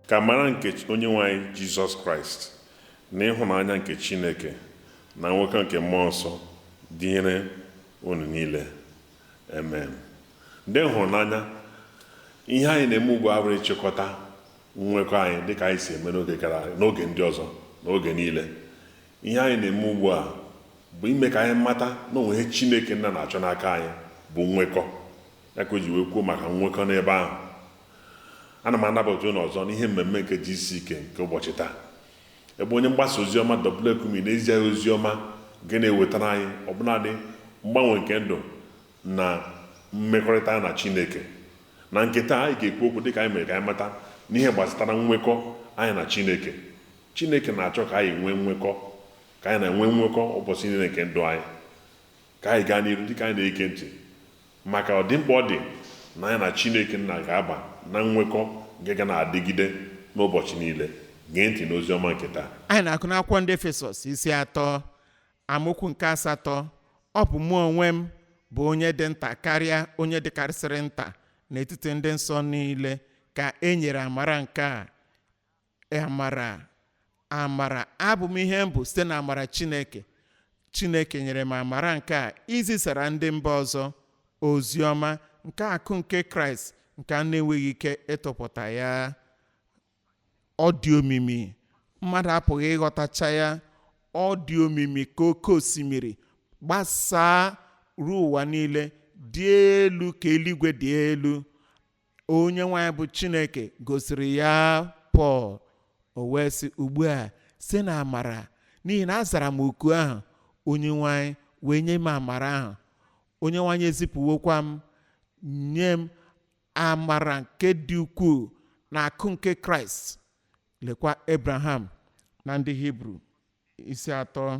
Ka amara nke Onyenwe anyị Jizọs Kraịst na ịhụnanya nke Chineke na nwekọ nke Mmụọ Nsọ dịnyere unu niile. Amen. Ndị m hụrụ n'anya, ihe anyị na-eme ugbu a abụrụ ịchịkọta nwekọ anyị dịka anyị si eme n'oge gara aga, n'oge ndị ọzọ, n'oge niile. Ihe anyị na-eme ugbu a bụ ime ka anyị mata na onwe ihe Chineke nna na-achọ n'aka anyị bụ nwekọ. Ya ka o ji wee kwuo maka nwekọ n'ebe ahụ. Ana m anabata unu ọzọ n'ihe mmemme nke GCK nke ụbọchị taa, ebe onye mgbasa oziọma W. Kumuyi na-ezi anyị oziọma nke na-ewetara anyị ọbụnadị mgbanwe nke ndụ na mmekọrịta na Chineke. Na nke taa, anyị ga-ekwu okwu dịka anyị mere ka anyị mata n'ihe gbasatara nwekọ anyị na Chineke. Chineke na-achọ ka anyị nwee nwekọ, ka anyị na-enwe nwekọ ụbọchị niile nke ndụ anyị. Ka anyị gaa n'iru dịka anyị na-ege ntị maka ọdịmkpa ọ dị na anyị na Chineke nna ga-aba na nwekọ nke ga na-adịgide n'ụbọchị niile. Gee ntị n'ozi ọma nke taa. Anyị na-agụ n'akwụkwọ Ndị Efesọs isi 3, amaokwu nke 8. Ọ bụ mụ onwe m bụ onye dị nta karịa onye dịkarịsịrị nta n'etiti ndị nsọ niile ka e nyere amara nke a. Amara, amara, abụ m ihe m bụ site na amara Chineke. Chineke nyere m amara nke a izisara ndị mba ọzọ ozi ọma nke akụ nke Kraịst nke a na-enweghị ike ịtụpụta ya. Ọ dị omimi, mmadụ apụghị ịghọtacha ya. Ọ dị omimi ka oke osimiri gbasaa ruo ụwa niile, dị elu ka eluigwe dị elu. Onye nwe anyị bụ Chineke gosiri ya Pọl, o wee sị, ugbu a site na amara, n'ihi na azara m oku ahụ, onye nwe anyị wee nye m amara ahụ. Onye nwe anyị ezipụwokwa m, nye m amara nke dị ukwuu na akụ nke Kraịst. Lekwa Abraham na ndị Hibru isi 3,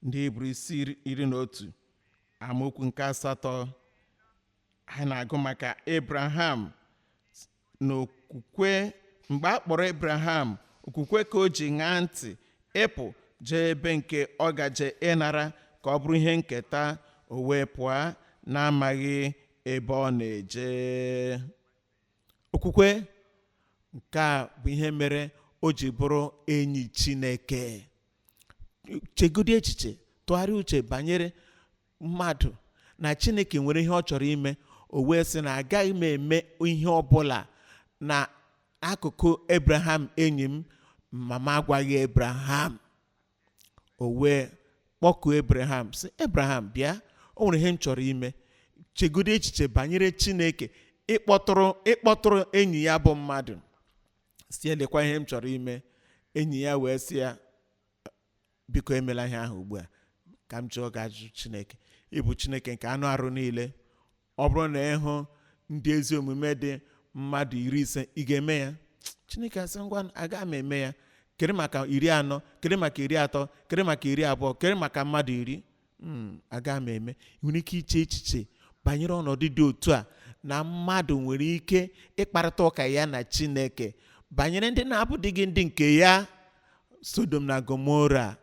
ndị Hibru isi 11, amaokwu nke 8. Anyị na-agụ maka Abraham na okwukwe. Mgbe a kpọrọ Abraham, okwukwe ka o ji ṅaa ntị ịpụ jee ebe nke ọ gaje ịnara ka ọ bụrụ ihe nketa, o wee pụọ na-amaghị ebe ọ na-eje. Okwukwe nke a bụ ihe mere o ji bụrụ enyi Chineke. Chegodi echiche, tụgharịa uche banyere mmadụ na Chineke nwere ihe ọ chọrọ ime, o wee sị na agaghị m eme ihe ọbụla na akụkụ Abraham enyi m, ma m agwaghị Abraham. O wee kpọkuo Abraham sị, Abraham bịa, o nwere ihe m chọrọ ime. Chegodi echiche banyere Chineke ịkpọtụrụ enyi ya bụ mmadụ, si elekwa ihe m chọrọ ime. Enyi ya wee sị ya, biko emela ihe ahụ ugbu a, ka m jụọ gị ajụjụ. Chineke, ị bụ Chineke nke anụ arụ niile, ọ bụrụ na ị hụ ndị ezi omume dị mmadụ 50, ị ga-eme ya? Chineke asị, ngwa, agaghị m eme ya. Kedu maka 40? Kedu maka 30? Kedu maka 20? Kedu maka mmadụ 10? Agaghị m eme. Ị nwere ike iche echiche banyere ọnọdụ dị otu a na mmadụ nwere ike ịkparịta ụka ya na Chineke banyere ndị na-abụdịghị ndị nke ya, Sodom na Gomora.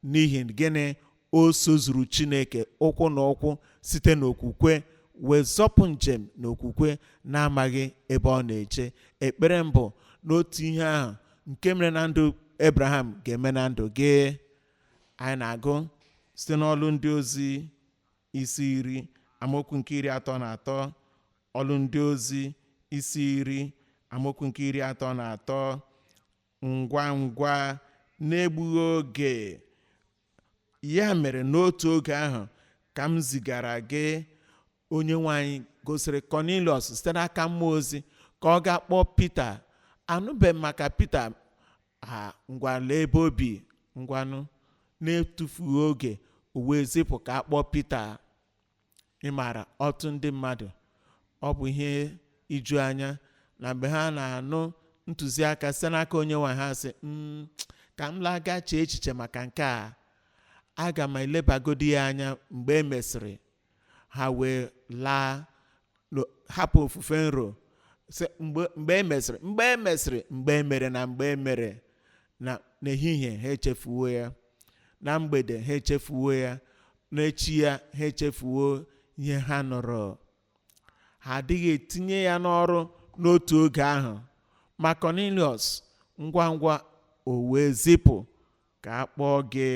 N'ihi gịnị? O sozuru Chineke ụkwụ na ụkwụ site n'okwukwe, wee zọpụ njem n'okwukwe na-amaghị ebe ọ na-eje. Ekpere mbụ n'otu ihe ahụ nke mere na ndụ Abraham ga-eme na ndụ gị. Anyị na-agụ site n'ọlụ ndị ozi isi 10, amaokwu nke 33. Ọlụ ndị ozi isi 10, amaokwu nke 33. Ngwa ngwa, na-egbughị oge, ya mere n'otu oge ahụ ka m zigara gị. Onye nwe anyị gosiri Kọniliọs site n'aka mmụọ ozi ka ọ gaa kpọọ Pita. Anụbeghị m maka Pita, ha ngwa lee ebe o bi. Ngwanụ, na-etufughị oge, o wee zipụ ka a kpọọ Pita. Ị maara ọtụtụ ndị mmadụ, ọ bụ ihe iju anya na mgbe ha na-anụ ntụziaka site n'aka onye nwe ha, sị, ka m laa gaa chee echiche maka nke a, aga m elebagodi ya anya mgbe e mesịrị. Ha wee laa, hapụ ofufe nro, sị, mgbe e mesịrị, mgbe e mesịrị, mgbe e mere na mgbe e mere na n'ehihie ha echefuo ya, na mgbede ha echefuo ya, n'echi ya ha echefuo ihe ha nụrụ. Ha adịghị etinye ya n'ọrụ n'otu oge ahụ. Ma Kọniliọs ngwa ngwa o wee zipụ ka a kpọọ gị.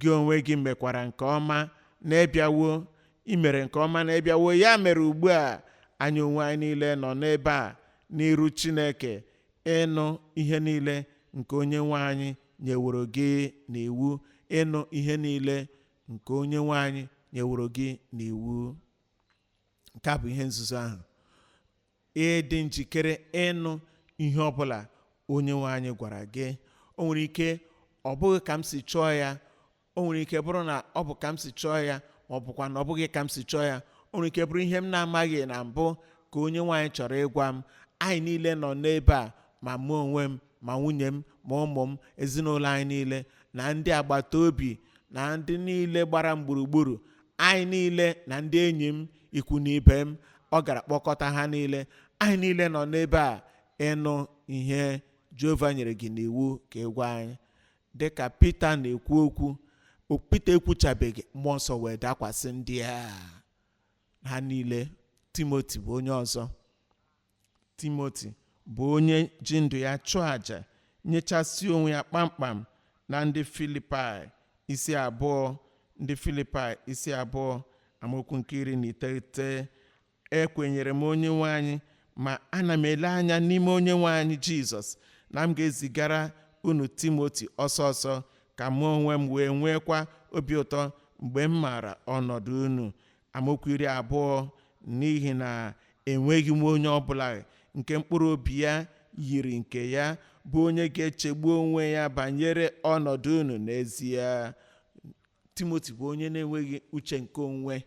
Gị onwe gị mekwara nke ọma na ịbịawo, ị mere nke ọma na ịbịawo. Ya mere ugbu a anyị onwe anyị niile nọ n'ebe a n'iru Chineke ịnụ ihe niile nke onye nwe anyị nyeworo gị n'iwu, ịnụ ihe niile nke onye nwe anyị nyeworo gị n'iwu. Nke a bụ ihe nzuzo ahụ, ịdị njikere ịnụ ihe ọbụla onye nwe anyị gwara gị. O nwere ike ọ bụghị ka m si chọọ ya, o nwere ike bụrụ na ọ bụ ka m si chọọ ya, ma ọ bụkwa na ọ bụghị ka m si chọọ ya. O nwere ike bụrụ ihe m na-amaghị na mbụ ka onye nwe anyị chọrọ ịgwa m. Anyị niile nọ n'ebe a, ma mụ onwe m, ma nwunye m, ma ụmụ m, ezinụlọ anyị niile, na ndị agbata obi, na ndị niile gbara m gburugburu, anyị niile na ndị enyi m, ikwu na ibe m. Ọ gara kpọkọta ha niile. Anyị niile nọ n'ebe a ịnụ ihe Jehova nyere gị n'iwu ka ị gwa anyị. Dịka Pita na-ekwu okwu, Pita ekwuchabeghị, mmụọ nsọ wee dakwasị ndị a ha niile. Timoti bụ onye ọzọ. Timoti bụ onye ji ndụ ya chụọ àjà, nyechasị onwe ya kpamkpam na ndị Filipai isi 2, ndị Filipai isi 2 amaokwu nke 19. Ekwenyere m onye nwe anyị, ma ana m ele anya n'ime onye nwe anyị Jizọs na m ga-ezigara unu Timoti ọsọ ọsọ, ka mụ onwe m wee nwekwa obi ụtọ mgbe m maara ọnọdụ unu. Amaokwu 20, n'ihi na enweghị m onye ọbụla nke mkpụrụ obi ya yiri nke ya, bụ onye ga-echegbu onwe ya banyere ọnọdụ unu n'ezie. Timoti bụ onye na-enweghị uche nke onwe.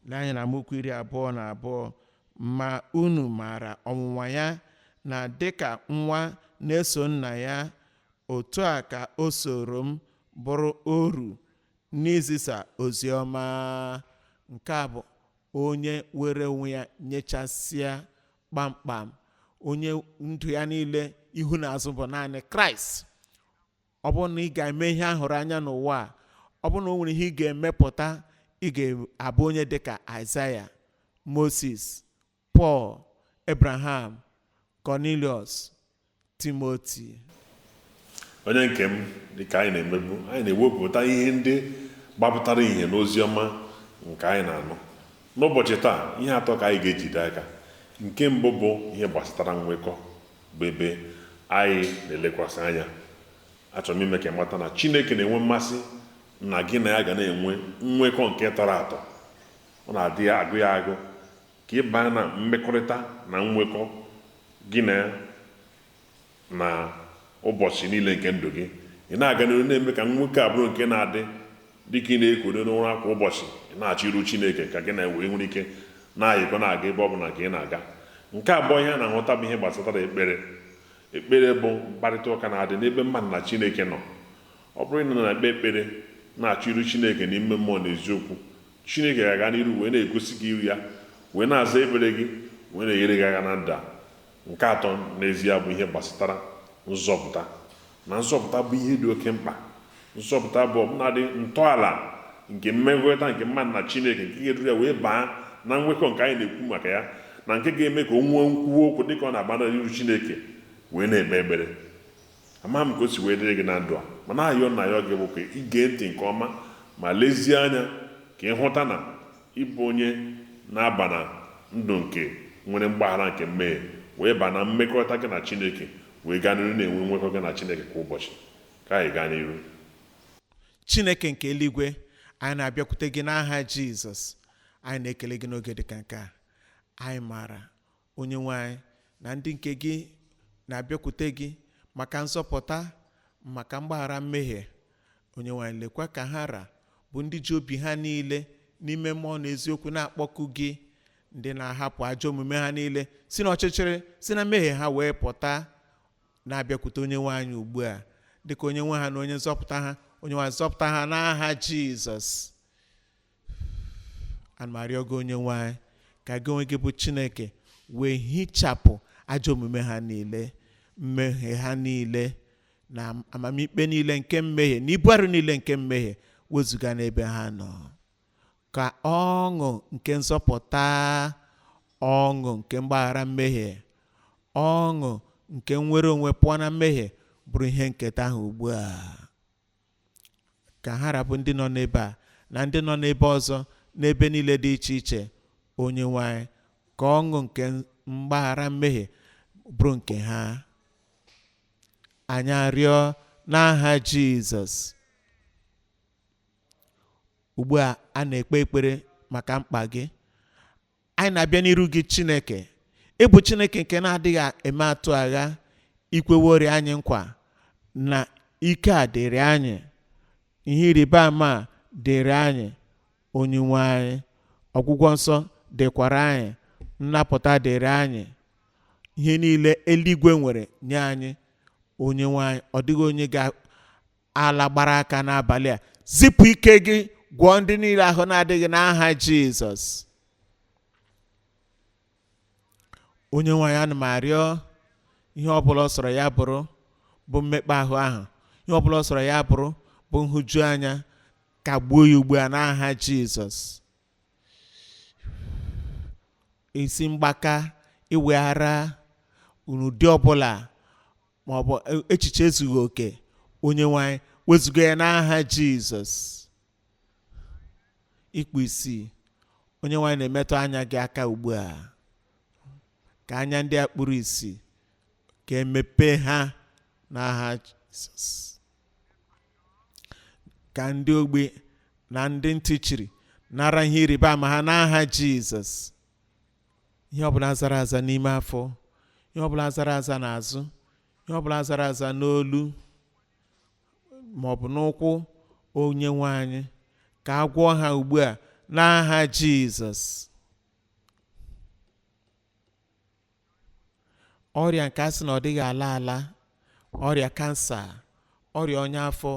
Lee anya na amaokwu 22, ma unu maara ọnwụnwa ya, na dịka nwa na-eso nna ya, otu a ka o soro m bụrụ oru n'izisa ozi ọma. Nke a bụ onye were onwe ya nyechasịa kpamkpam, onye ndụ ya niile ihu na azụ bụ naanị Kraịst. Ọ bụrụ na ị ga-eme ihe a hụrụ anya n'ụwa a, ọ bụrụ na o nwere ihe ị ga-emepụta, ị ga-abụ onye dịka Aịzaya, Moses, Pọl, Abraham, Cornelius, Timoti. Onye nke m, dịka anyị na-emebu, anyị na-ewepụta ihe ndị gbapụtara ihe n'ozi ọma nke anyị na-anụ n'ụbọchị taa. Ihe atọ ka anyị ga-ejide aka. Nke mbụ bụ ihe gbasatara nwekọ, bụ ebe anyị na-elekwasị anya. Achọrọ m ime ka ị mata na Chineke na-enwe mmasị na gị na ya ga na-enwe nwekọ nke tọrọ atọ. Ọ na-adị ya agụ ya agụ ka ị baa na mmekọrịta na nwekọ gị na ya na ụbọchị niile nke ndụ gị. Ị na-aga n'ihu na-eme ka nwekọ a bụrụ nke na-adị dịka ị na-ekwado n'ụra kwa ụbọchị, ị na-achọ iru Chineke ka gị na wee nwere ike na-ayịkọ na-aga ebe ọ bụla ka ị na-aga. Nke abụọ, ihe a na-ahụta bụ ihe gbasatara ekpere. Ekpere bụ mkparịta ụka na-adị n'ebe mmadụ na Chineke nọ. Ọ bụrụ na ị na-ekpe ekpere na-achọ iru Chineke n'ime mmụọ na eziokwu, Chineke ga-aga n'iru wee na-egosi gị iru ya, wee na-aza ekpere gị, wee na-enyere gị aka na ndụ a. Nke atọ n'ezie bụ ihe gbasatara nzọpụta. Na nzọpụta bụ ihe dị oke mkpa. Nzọpụta bụ ọbụnadị ntọala nke mmekọrịta nke mmadụ na Chineke, nke ga-eduru ya wee baa na nwekọ nke anyị na-ekwu maka ya, na nke ga-eme ka o nwee nkwuwa okwu dịka ọ na-agba n'iru Chineke wee na-ekpe ekpere. Ama m ka o si wee dịrị gị na ndụ a, mana ayọ na ayọ gị bụ ka ị gee ntị nke ọma ma lezie anya ka ị hụta na ịbụ onye na-aba na ndụ nke nwere mgbaghara nke mmehie, wee baa na mmekọrịta gị na Chineke, wee gaa n'iru na-enwe nwekọ gị na Chineke kwa ụbọchị. Ka anyị gaa n'iru. Chineke nke eluigwe, anyị na-abịakwute gị n'aha Jizọs. Anyị na-ekele gị n'oge dịka nke a. Anyị maara, onye nwe anyị, na ndị nke gị na-abịakwute gị maka nzọpụta, maka mgbaghara mmehie. Onye nwe anyị, lekwa ka ha ra bụ ndị ji obi ha niile n'ime mmụọ na eziokwu na-akpọku gị, ndị na-ahapụ ajọ omume ha niile, si n'ọchịchịrị, si na mmehie ha wee pụta, na-abịakwute onye nwe anyị ugbu a dịka onye nwe ha na onye nzọpụta ha. Onye nwe anyị, zọpụta ha n'aha Jizọs. Ana m arịọ gị, onye nwe anyị, ka gị onwe gị bụ Chineke wee hichapụ ajọ omume ha niile, mmehie ha niile, na amamikpe niile nke mmehie na ibu arụ niile nke mmehie wezụga n'ebe ha nọ, ka ọṅụ nke nzọpụta, ọṅụ nke mgbaghara mmehie, ọṅụ Nke nnwere onwe pụọ na mmehie bụrụ ihe nketa ahụ ugbu a. Ka ha rabụ ndị nọ n'ebe a na ndị nọ n'ebe ọzọ, n'ebe niile dị iche iche, Onye nwe anyị, ka ọṅụ nke mgbaghara mmehie bụrụ nke ha. Anyị arịọ n'aha Jizọs. Ugbu a a na-ekpe ekpere maka mkpa gị. Anyị na-abịa n'iru gị, Chineke. Ị bụ Chineke nke na-adịghị eme atụ agha. Ikwewori anyị nkwa na ike a dịrị anyị, ihe ịrịba ama a dịrị anyị, Onye nwe anyị. Ọgwụgwọ nsọ dịkwara anyị, nnapụta dịrị anyị, ihe niile eluigwe nwere nye anyị, Onye nwe anyị. Ọ dịghị onye ga-ala gbara aka n'abalị a. Zipụ ike gị, gwọọ ndị niile ahụ na-adịghị n'aha Jizọs. Onye nwe anyị, ana m arịọ, ihe ọbụla ọ sọrọ ya bụrụ bụ mmekpa ahụ ahụ, ihe ọbụla ọ sọrọ ya bụrụ bụ nhụju anya, kagbuo ya ugbu a n'aha Jizọs. Isi mgbaka, iweghara n'ụdị ọbụla ma ọ bụ echiche ezughị oke, Onye nwe anyị, wezuga ya n'aha Jizọs. Ikpu isi, Onye nwe anyị na-emetụ anya gị aka ugbu a, ka anya ndị a kpuru isi ka emepee ha n'aha Jizọs. Ka ndị ogbi na ndị ntị chiri nara ihe ịrịba ama ha n'aha Jizọs. Ihe ọbụla zara aza n'ime afọ, ihe ọbụla zara aza n'azụ, ihe ọbụla zara aza n'olu ma ọ bụ n'ụkwụ, Onye nwe anyị, ka a gwọọ ha ugbu a n'aha Jizọs. Ọrịa nke a sị na ọ dịghị ala ala, ọrịa kansa, ọrịa ọnya afọ,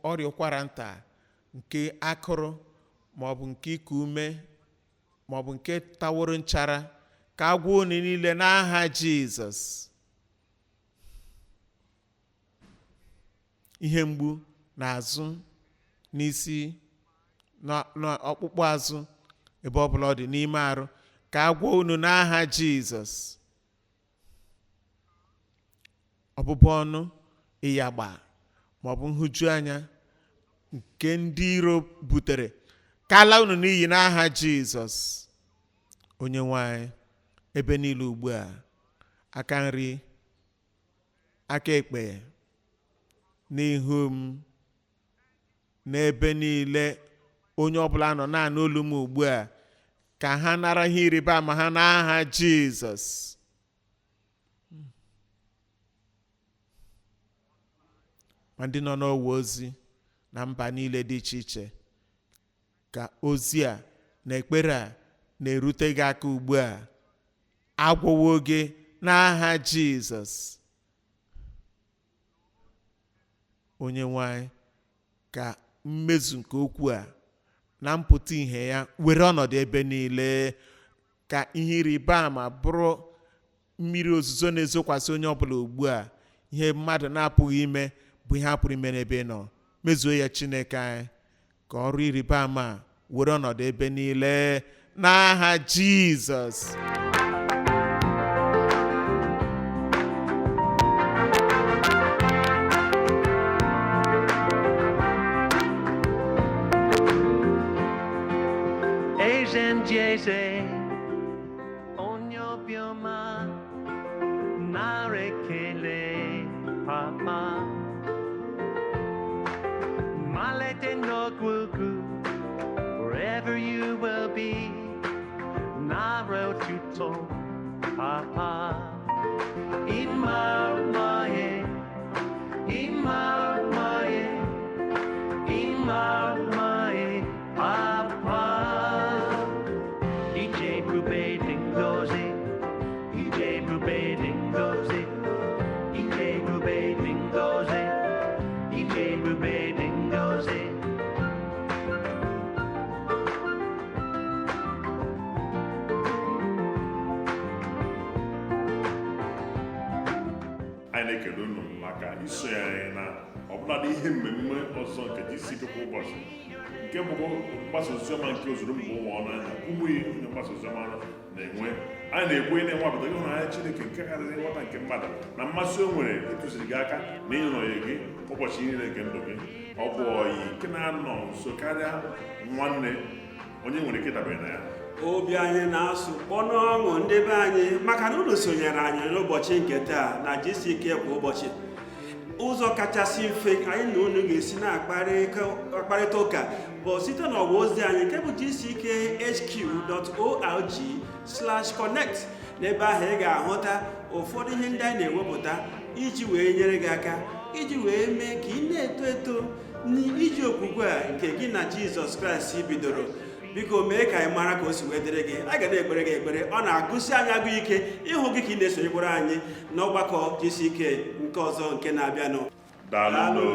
ọrịa ụkwara nta, nke akụrụ maọbụ nke iku ume maọbụ nke taworo nchara, ka a gwọọ unu niile n'aha Jizọs. Ihe mgbu n'azụ, n'isi, n'ọkpụkpụ azụ, ebe ọbụla ọ dị n'ime arụ, ka a gwọọ unu n'aha Jizọs. Ọbụbụ ọnụ, ịyagba maọbụ nhụjuanya nke ndị iro butere, ka ala unu n'iyi n'aha Jizọs. Onye nwe anyị, ebe niile ugbu a, aka nri, aka ekpe, n'ihu m, n'ebe niile onye ọbụla nọ na-anụ olu m ugbu a, ka ha nara ihe ịrịba ama ha n'aha Jizọs. Ma ndị nọ n'ọwa ozi na mba niile dị iche iche, ka ozi a na ekpere a na-erute gị aka ugbu a, agwọwo gị n'aha Jizọs. Onye nwe anyị, ka mmezu nke okwu a na mpụta ihe ya were ọnọdụ ebe niile, ka ihe ịrịba ama bụrụ mmiri ozuzo na-ezokwasị onye ọbụla ugbu a. Ihe mmadụ na-apụghị ime bụ ihe a pụrụ ime n'ebe ị nọ. Mezuo ya, Chineke anyị, ka ọrụ ịrịba ama were ọnọdụ ebe niile n'aha Jizọs. Eze ndị eze, onye obiọma, nara ekele papa. Malite n'ọgwụgwụ, wherever you will be, nara otuto papa. Ịma mma, ịma mma, ịma mma, papa. Ije ebube dị ngọzi, ije ebube dị ngọzi, ije ebube dị ngọzi, ije ebube dị ngọzi. Anyị na-ekele unu maka isonye anyị na ọbụladị ihe mmemme ọzọ nke GCK kwa ụbọchị nke Nke bụ mgbasa oziọma nke ozuru mba ụwa ọnụ anya ụmụ onye mgbasa oziọma na-enwe a na-ekwu na-enwapụta ịhụnanya Chineke nke karịrị nghọta nke mmadụ na mmasị o nwere ịtụziri gị aka na ịnọnye gị ụbọchị niile nke ndụ gị. Ọ bụ ọyị nke na-anọ nso karịa nwanne onye nwere ike ịdabere na ya. Obi anyị na-asụ kpọnụ ọṅụ, ndị be anyị, maka na unu sonyere anyị n'ụbọchị nke taa na GCK Kwa Ụbọchị. Ụzọ kachasị mfe anyị na unu ga-esi na-akparịta ụka bụ site n'ọwa ozi anyị nke bụ gckhq.org/connect. N'ebe ahụ ị ga-ahụta ụfọdụ ihe ndị anyị na-ewepụta iji wee nyere gị aka, iji wee mee ka ị na-eto eto n'iji okwukwe a nke gị na Jizọs Kraịst bidoro. Biko mee ka anyị mara ka o si wee dịrị gị. A ga na-ekpere gị ekpere. Ọ na-agụsi anyị agụ ike ịhụ gị ka ị na-esonyekwara anyị n'ọgbakọ GCK nke ọzọ nke na-abịanụ. Daalụ. Daalụ.